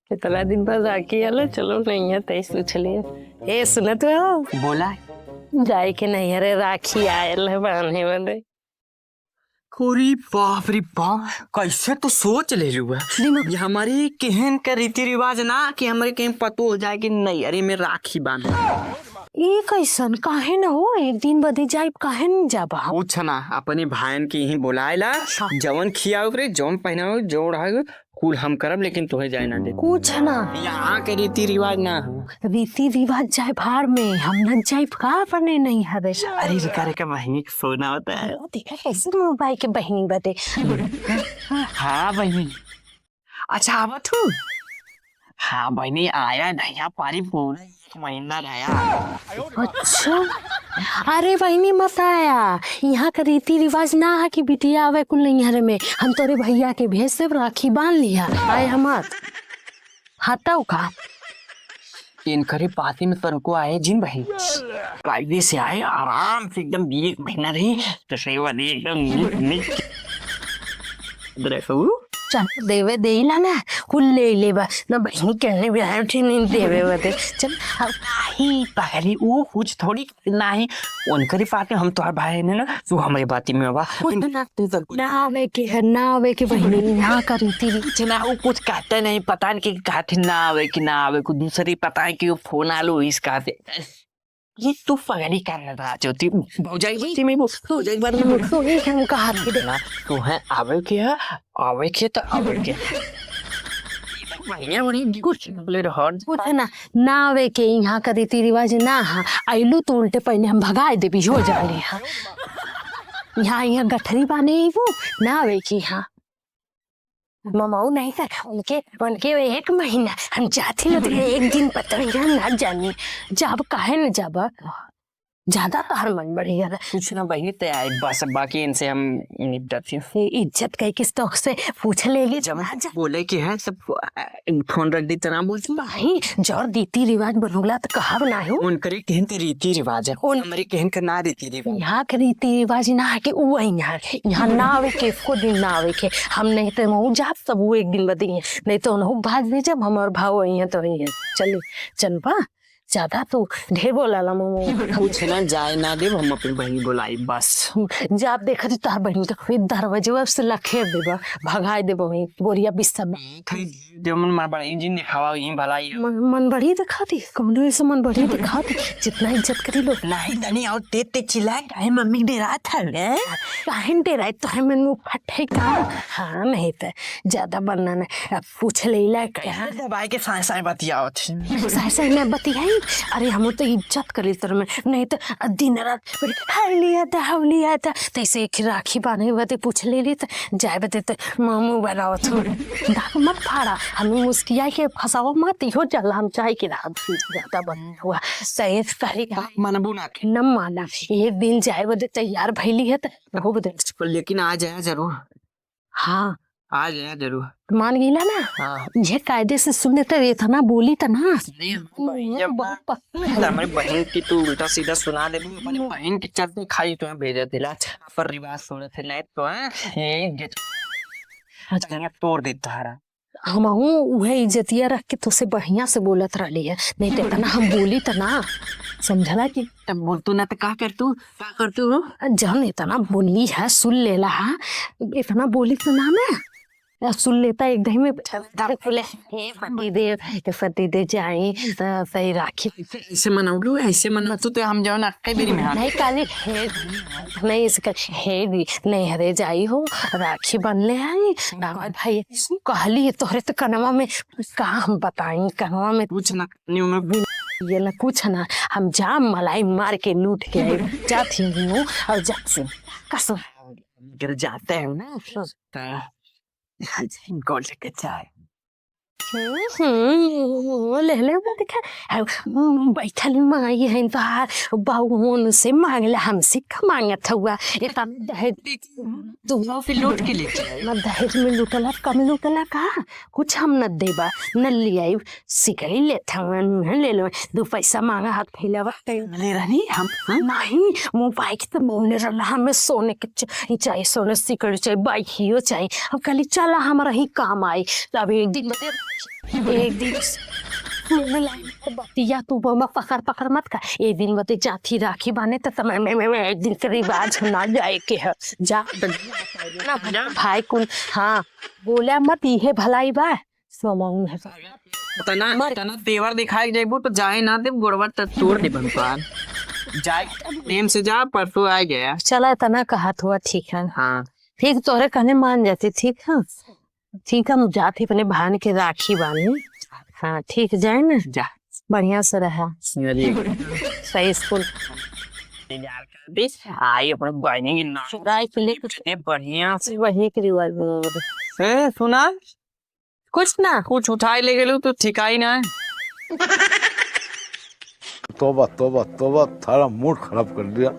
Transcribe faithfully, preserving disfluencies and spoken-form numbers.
कितना दिन बाद राखी आला, चलो नैहर तैस पूछ लिए। ए, सुनत हो? बोला। जाए के नैहरे राखी आयल है बांधे बदे। अरे बाप रे बाप, कैसे तो सोच ले लू है। दिमाग ये हमारी केहन का रीति रिवाज ना कि हमारे कहीं पतो हो जाए कि नैहरे में राखी बांधे। ई कैसन? काहे न हो, एक दिन बदे जाइब, काहे न जाबा? कुछ ना, अपने भायन के यहीं बोलाए ला, हाँ। जवन खियाओ रे, जवन पहनाओ, जो ओढ़ाओ, कुल हम करब, लेकिन तोहे जाए ना दे। कुछ ना। यहाँ के रीति रिवाज ना हो। रीति रिवाज जाए भाड़ में, हम न जाइब का अपने नैहरे। अरे, ये करे का बहिनी के फोन आवता है। देखा कैसे मोबाइल के बहिनी बदे। हाँ बहिनी, अच्छा, आवत हूँ। हाँ बहिनी, आया नया पारी पूरा एक महीना रहा। अच्छा, अरे बहिनी, मत आया। यहाँ का रीति रिवाज ना है कि बिटिया आवे कुल नैहर में। हम तोरे भैया के भेज देब, राखी बांध लिया। आए हमार हटाओ का। इनकरे पासे में तनको आए जिन बहिनी। कायदे से आए, आराम से एकदम एक महीना रही, तो सेवा दी एकदम नीक, नीक। देखू। चल, देवे देइला ना, कुल ले लेबा। ना बहिनी कहने भी आए, ठीक नहीं देवे बदे। चल, अब नहीं पहले वो कुछ थोड़ी नहीं, उनकरे पाके हम तोहार भाई ने ना, तू हमरे बाती में आवा। कुछ ना, तू तो ना आवे के है, ना आवे के बहिनी, यहाँ का रीति रीति ना, वो कुछ कहते नहीं, पता नहीं कि कहते ना आवे कि ना आवे, कुछ दूसरी पता है कि वो फोन आलो इसका से। ये तू पगली कर रहा जो तू भौजाई बाती में वो, भौजाई बात में वो। तो ये हम कहा थी दे। ना, तू है आवे के है, आवे के तो आवे के। भैया बड़ी कुछ बोले रहो। कुछ ना, ना आवे के यहाँ का रीति रिवाज ना हा। आइलू तो उल्टे पहले हम भगाए देबी हो जाले हा। यहाँ, यहाँ गठरी बाने ही वो, ना आवे के यहाँ। ममाऊ नहीं कर, उनके, उनके एक महीना हम जाते न तो एक दिन पता नहीं हम ना जाने। जाब काहे न जाब? ज्यादा तोहर मन बढ़िया रहे। कुछ ना बहिनी, ते आई बस, बाकी इनसे हम निपटत ही। ये इज्जत कई किस तो से पूछ ले ले। जब ना जा। बोले कि है सब, अ, फोन रख दी तना बोलती। नहीं, जौर रीति रिवाज बनोला तो कहब ना हो। उनकरे कहन के रीति रिवाज है, उन- हमरे कहन के ना रीति रिवाज। यहाँ के रीति रिवाज ना है कि उ है यहाँ, यहाँ ना आवे के, एको दिन ना आवे के। हम नहीं तो मऊ जाब सब वो एक दिन बदे, नहीं तो उन्हों भाग दे जब हमार भाव आई है तो आई है। चल, चल बा। ज्यादा तू ढेर बोला ला ममो। कुछ ना, जाए ना देब, हम अपनी बहिनी बोलाई बस। जा देखा थी तोहर बहिनी के फिर दरवाजे से लखेर देबा, भगाए देबा वहीं बोरिया बिस्तर में। खरीद जो मन मार बड़ा इंजन दिखावा, यहीं भलाई है। मन, मन बढ़ी दिखा दी, कौनो ऐसे मन बढ़ी दिखा दी, जितना इज्जत करी लो। नहीं तनी और तेज तेज चिल्लाए, काहे मम्मी डेरात है रे? काहे डेराए तो है मन मुंह फटे का? हाँ नहीं तो ज्यादा बनना ना, अब पूछ ले ला क्या? दबाए के साए साए बतियावत। साए साए में बतियाई? अरे हम तो इज्जत करी तर में, नहीं तो दिन रात हाय लिया था, हाउ लिया था, तैसे एक राखी बांधे बदे पूछ ले ली तो जाए बदे तो मामू बनावत हो। दाग मत फाड़ा, हमें मुस्किया के फंसावा मत, इहो जल हम चाहे कि रात ज्यादा बन हुआ। सही सही। मनबू ना के। न माना, एक दिन जाए बदे तैयार भइली है तो हो बदे। लेकिन आ जाए जरूर। हाँ। आ जाए जरूर। मान गईला ना? हाँ। ये कायदे से सुन लेते, इतना बोली त ना। अरे, हम बहिन जब बहुत पक्का है। हमारी बहन की तू उल्टा सीधा सुना दे, अपनी बहन के चलते खाली तुम्हें भेजा दिला। पर रिवाज छोड़े थे, नहीं तो, हाँ, ये इज्जत अच्छा। तोड़ देता है। हमहू उहे इज्जतिया रख के तोसे बढ़िया से बोलत रहली है, नहीं तो इतना हम बोली त ना, समझला कि तब बोल तू ना तो का कर तू, का कर तू हो? आ, जौन इतना बोली है, सुन लेला है, इतना बोली त ना मैं, आ, सुन लेता एक दही में बैठा बैठा बोले, "हे पति देव, हे पति देव जाई, आ, सही राखी।" ऐसे, ऐसे मनौलू, ऐसे मनौलू तो हम जौन अक्के बेरी में हाथ नहीं काली, हे, नहीं इसका, हे भी, नहीं हरे जाई हो, राखी बनले आई, ना भाई, कहली तोहरे तो कनवा में का हम बताई, कहवा में कुछ ना, न्यू में भी ये ना कुछ ना, हम जाम मलाई मार के लूट के आए, जात ही हूँ और जात से कसम। अगर जाते हैं ना, तो गोल्ड के चाय। हम्म, हम्म, ले ले, वो देखा, बैठल माई है तो बाबू से मांगला, हमसे का मांगत हुआ, इतना दहेज तू फिर लूट के लेके आई। ना दहेज में लूटला, कम लूटला का? कुछ हम न देबा, न ले आई। सिकड़ी लेत हवन, न ले लो। दो पैसा मांगा हाथ फैलावा। ले रहनी हम, हाँ? नहीं, मोबाइल के तो मौने रहला, हमें सोने के च-, चाहे सोने सिकड़ी चाहे बाइक हियो चाहे। हम कहली, "चला, हमरा ही काम आई।" तब एक दिन बते एक दिन बतिया तू बमा पकड़ पकड़ मत कर। एक दिन बते जाथी राखी बाने त समय में, में, में एक दिन के रिवाज ना जाए के है। जा ना भाई कुल, हाँ, बोला मत, इहे भलाई बा। समझ में है। तना, मर- तना तेवर दिखाई जाइबू तो जाए ना दे, गोड़वा त तोड़ दे भगवान। जाए, प्रेम से जा, परसों आ गया। चला, इतना कहत हुआ, ठीक है। हाँ। ठीक, तोहरे कहने मान जाते, ठीक है। ठीक, हम जात ही अपने बहन के राखी बानी। हाँ, ठीक, जाए ना। जा। बढ़िया से रहा। अरे। सही स्कूल। इंतजार कर दे। आई अपने बहन के नाम। चुराई के लेके कितने बढ़िया से। वही के रिवाज बना दे। ए, सुना? कुछ ना। कुछ उठाई ले गेलू तो ठिकाई ना है। तोबा, तोबा, तोबा, थारा मूड खराब कर दिया।